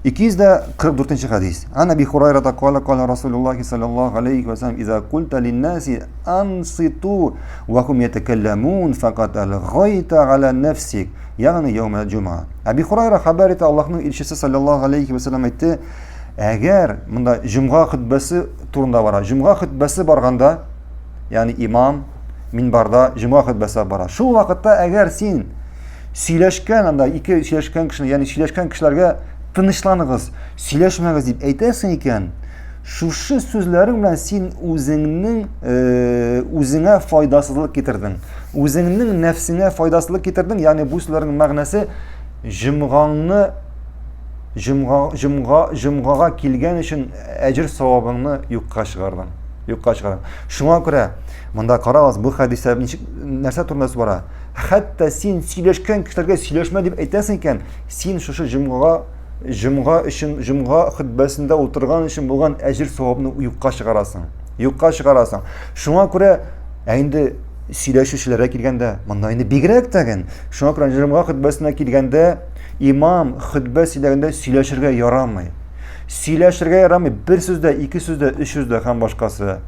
244 нче хәдис. Ан Аби Хурайрата кала кала Расулуллахи саллаллаху алейхи ва саллям иза культа линнаси анситу ва хум ятакалламун факат алгайта аля нафсик, ягъни яума җума. Аби Хурайра хәбәр итә, Аллаһның илчесе саллаллаху алейхи ва саллям әйтте, әгәр монда җомга хөтбәсе турында бара. Җомга хөтбәсе барганда, ягъни имам минбарда җомга хөтбәсе бара. Шул вакытта әгәр син сөйләшкән анда ике сөйләшкән кешене, ягъни сөйләшкән кешеләргә тынычланыгыз, сөйләшмәгез дип әйтәсең икән, шушы сүзләрең белән син үзеңнең э, үзеңә файдасызлык китердең. Үзеңнең нәфсеңә файдасызлык китердең, ягъни бу сүзләрнең мәгънәсе җомгаңны җомга җомга җомгага килгән өчен әҗер савабыңны юкка чыгардың. Юкка чыгардың. Шуңа күрә монда карагыз, бу хәдистә ничек нәрсә турында сүз бара? Хәтта син сөйләшкән кешеләргә сөйләшмә дип әйтәсең икән, син шушы җомгага җомга өчен җомга хөтбәсендә утырган өчен булган әҗер савапны юкка чыгарасың. Юкка чыгарасың. Шуңа күрә ә инде сөйләшүчеләргә килгәндә, монда инде бигрәк тәген. Шуңа күрә җомга хөтбәсенә килгәндә имам хөтбә сөйләгәндә сөйләшергә ярамый. Сөйләшергә ярамый бер сүздә, ике сүздә, өч сүздә һәм башкасы.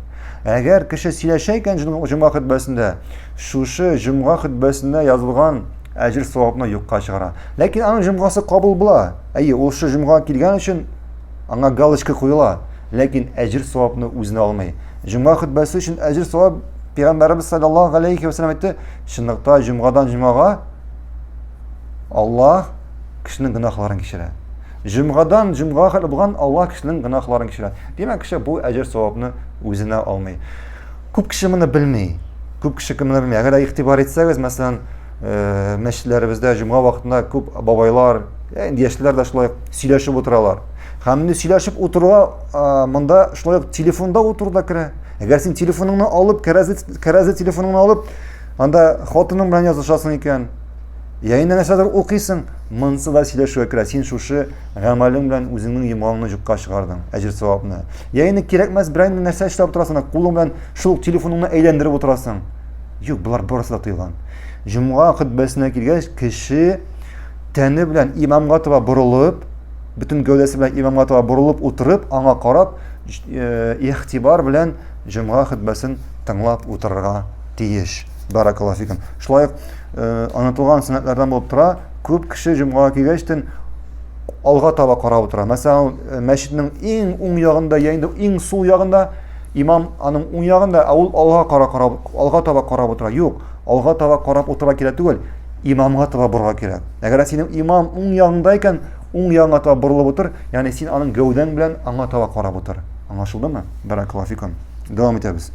Әгәр кеше сөйләшә икән җомга хөтбәсендә, шушы җомга хөтбәсендә язылган әҗер савапны юкка чыгара. Ләкин аның җомгасы кабул була. Әйе, ул шушы җомга килгән өчен аңа галочка куела, ләкин әҗер савапны үзенә алмый. Җомга хөтбәсе өчен әҗер савап Пәйгамбәребез саллаллаһу алейхи ва саллям әйтте, чынлыкта җомгадан җомгага Аллаһ кешенең гөнаһларын кичерә. Җомгадан җомгага хәтле булган Аллаһ кешенең гөнаһларын кичерә. Димәк, кеше бу әҗер савапны үзенә алмый. Күп кеше моны белми. Күп кеше моны белми. Әгәр игътибар итсәгез, мәсәлән, э, мәчетләребездә җомга вакытында күп бабайлар, э, инде яшьләр дә шулай сөйләшеп утыралар. Һәм инде сөйләшеп утыруга э, монда шулай ук телефонда утыру да керә. Әгәр син телефоныңны алып, кәрәзле кәрәзле телефоныңны алып, анда хатының белән язышасың икән, я инде нәрсәдер укыйсың, монысы да сөйләшүгә керә. Син шушы гамәлең белән үзеңнең йомгагыңны юкка чыгардың, әҗер савапны. Я инде кирәкмәс берәр нәрсә эшләп утырасың, кулың белән шул телефоныңны әйләндереп утырасың. Юк, болар барысы да тыелган. Җомга хөтбәсенә килгәч, кеше тәне белән имамга таба борылып, бөтен гәүдәсе белән имамга таба борылып утырып, аңа карап, э, игътибар белән җомга хөтбәсен тыңлап утырырга тиеш. Баракаллаһу фикум. Шулай ук э, онытылган сөннәтләрдән булып тора, күп кеше җомгага килгәчтен алга таба карап утыра. Мәсәлән, э, мәчетнең иң уң ягында я инде иң сул ягында имам аның уң ягында, ә ул алга кара карап, алга таба карап утыра. Юк, алга таба карап утыра кирәк түгел, имамга таба борырга кирәк. Әгәр синең имам уң ягыңда икән, уң ягыңа таба борылып утыр, ягъни син аның гәүдәң белән аңа таба карап утыр. Аңлашылдымы? Баракаллаһу фикум. Дәвам итәбез.